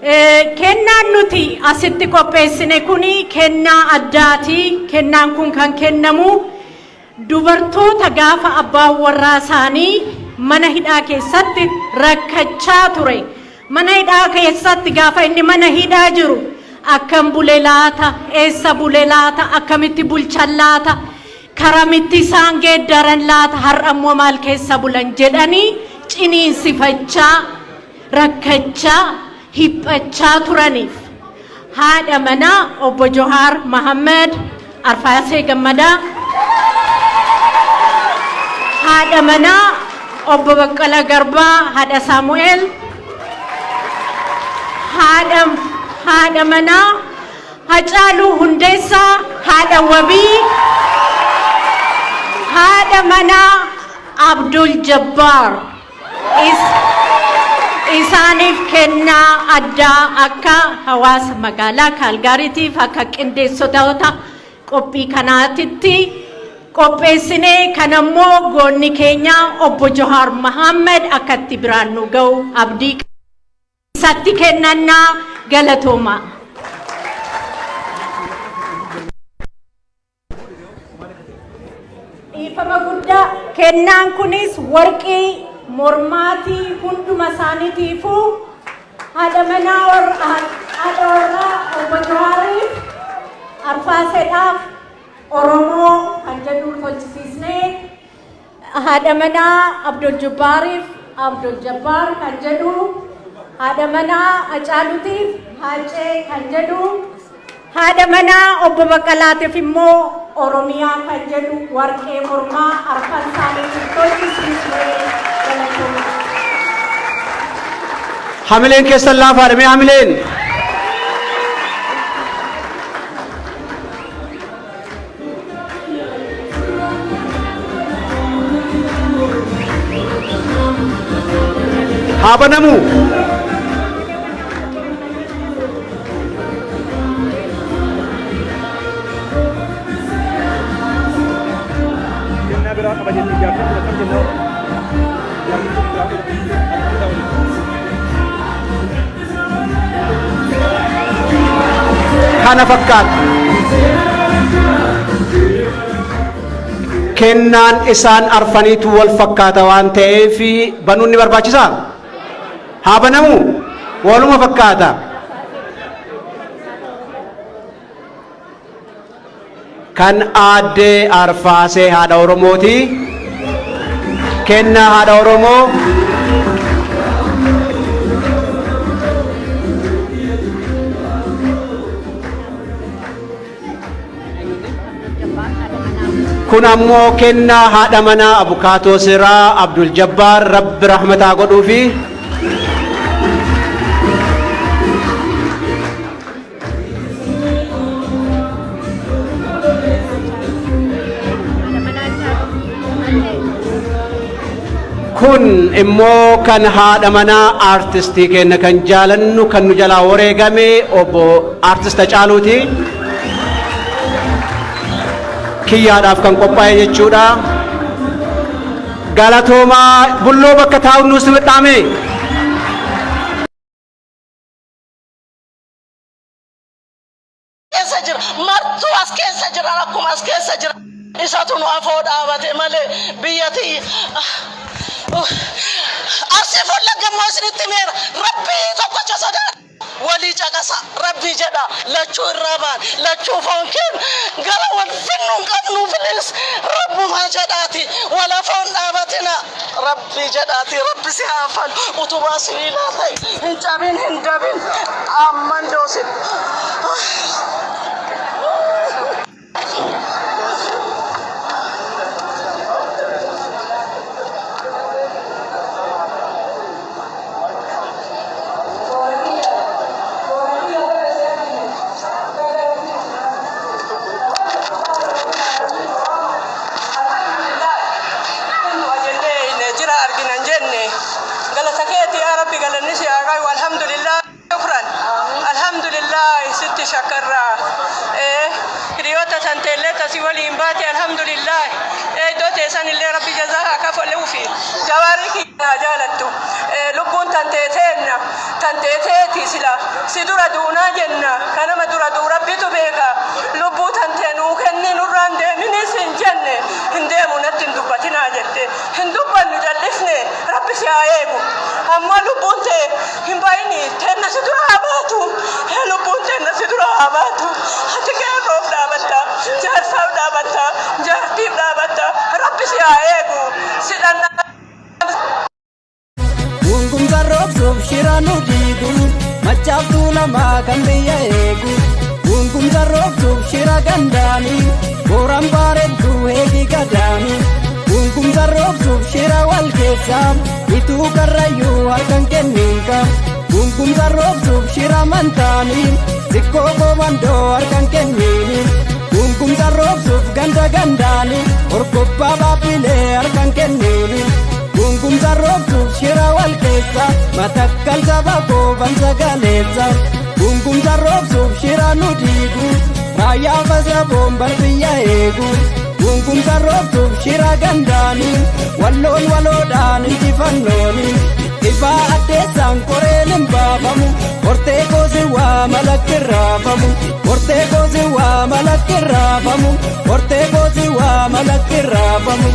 Kennaan nuti asitti qopheessine kuni kennaa addaati. Kennaan kun kan kennamu dubartoota gaafa abbaan warraa isaanii mana hidhaa keessatti rakkachaa ture. Mana hidhaa keessatti gaafa inni mana hidhaa jiru akkam bule laata, eessa bule laata, akkamitti bulchan laata, karamitti isaan geeddaran laata, har'a immoo maal keessa bulan jedhanii ciniinsifachaa, rakkachaa, hiphachaa turaniif haadha manaa obbo Johaar Mahammad Arfaasee Gammadaa, haadha manaa obbo Baqqala Garbaa haadha Saamu'eel, haadha manaa Hacaaluu Hundeessaa haadha Wabii, haadha manaa Abdul Jabbaar isaaniif kennaa addaa akka hawaasa magaalaa Kaalgaariitiif akka qindeessitoota qophii kanaatitti qopheessinee kanammoo goonni keenya obbo Johaar Mahammad akka itti biraan nu ga'u abdii isatti kennannaa galatoomaa. Dhiifama guddaa kennaan kunis warqii mormaatii hunduma isaaniitiifuu haadha manaa haadha warraa obbo Jawaariif Arfaaseedhaaf Oromoo kan jedhu tolchisiisnee haadha manaa Abdul Jabbaariif Abdul Jabbaar kan jedhu haadha manaa Hacaaluutiif Haacee kan jedhu haadha manaa obbo Baqqalaatiif immoo Oromiyaa kan jedhu warqee mormaa arfan isaaniitiif tolchisiisnee galatooma. Hamileen keessan laafaadha mee hamileen. Haa banamu. Kennaa biraa qaba jennee jaartiin kun akkam jennaa jaartiin kun biraa qaba. Kana fakkaata. Kennaan isaan arfaniitu wal fakkaata waan ta'eef banuun ni barbaachisaa? Haa banamu? Waluma fakkaata. Kan aadde Arfaasee haadha Oromooti. Kennaa haadha Oromoo. Kun ammoo kennaa haadha manaa abukaatoo seeraa Abdul Jabbaar Rabbi rahmataa godhuufi. Kun immoo kan haadha manaa aartistii keenya kan jaalannu kan nu jalaa wareegame obbo Aartist Hacaaluuti. Kiyyaadhaaf kan qophaa'e jechuudha. Galatoomaa bulloo bakka taa'u nuus midhaame. Keessa jira martuu as keessa jira akkuma as keessa jira isatu nu afoo dhaabate malee biyya tiyya Arsii Wallagga immoo isinitti himeera rabbii tokkocha sodaadha walii caqasa rabbii jedha lachuu irraa baan lachuu foon keen gara wal finnu hin qabnu please rabbumaa jedhaati wal afoon dhaabatina Rabbii jedhaatii rabbi si haa falu utubaa sibiilaa ta'i hin cabin hin dabin amman doosin. Du'a jennee hin jira argina hin jenne galata keeti yaa rabbi galanni si haa gayu alhamdulillah shukran alhamdulillah sitti shakarra ee hiriyoota tanteellee tasi waliin baate alhamdulillah eeydoo teessan illee rabbi jazaa haa kafaluufi jawaari Obboleessi kiyya jaalattu lubbuun tantee teenna, tantee teeti. Sila si dura duunaa jenna, kanama dura duu Rabbitu beeka. Lubbuu tantee nuu kenni, nurraan deeminis hin jenne. Hin deemu, natti hin dubbatinaa jette. Hin dubbannu, jal'ifne. Rabbi si haa eegu, ammoo lubbuun tee hin bayini, teenna si dura haa baatu. Lubbuun teenna si dura haa baatu. Ati qeerroof dhaabatta, jaarsaaf dhaabatta, jaartiif dhaabatta. Rabbi si haa eegu, si dhanna. Gungumsa roobsuuf shira nu diigu, machaaftuu lamaa kan biyya eegu. Gungumsa roobsuuf shira gandaanii, booran baaredduu eegi gadaanii. Gungumsa roobsuuf shira wal keessaa, ituu karrayyuu harkan kenniinka. Gungumsa roobsuuf shira mantaanii, sikkoo koomandoo harkan kenniini. Gungumsa roobsuuf ganda gandaanii, horgobbaa baabbilee harkan kenniini. Gungumsa roobsuuf shira wal keessa, matakkal saba koofan sagaleessa. Gungumsa roobsuuf shira nu diigu, raayyaa fasa boombar biyya eegu. Gungumsa roobsuuf shira gandaanii, walloon waloodhaan injifannooni. Ifaa addeessaan koreen hin baafamu, hortee koosi waa malakkirraafamu. Hortee koosi waa malakkirraafamu, hortee koosi waa malakkirraafamu.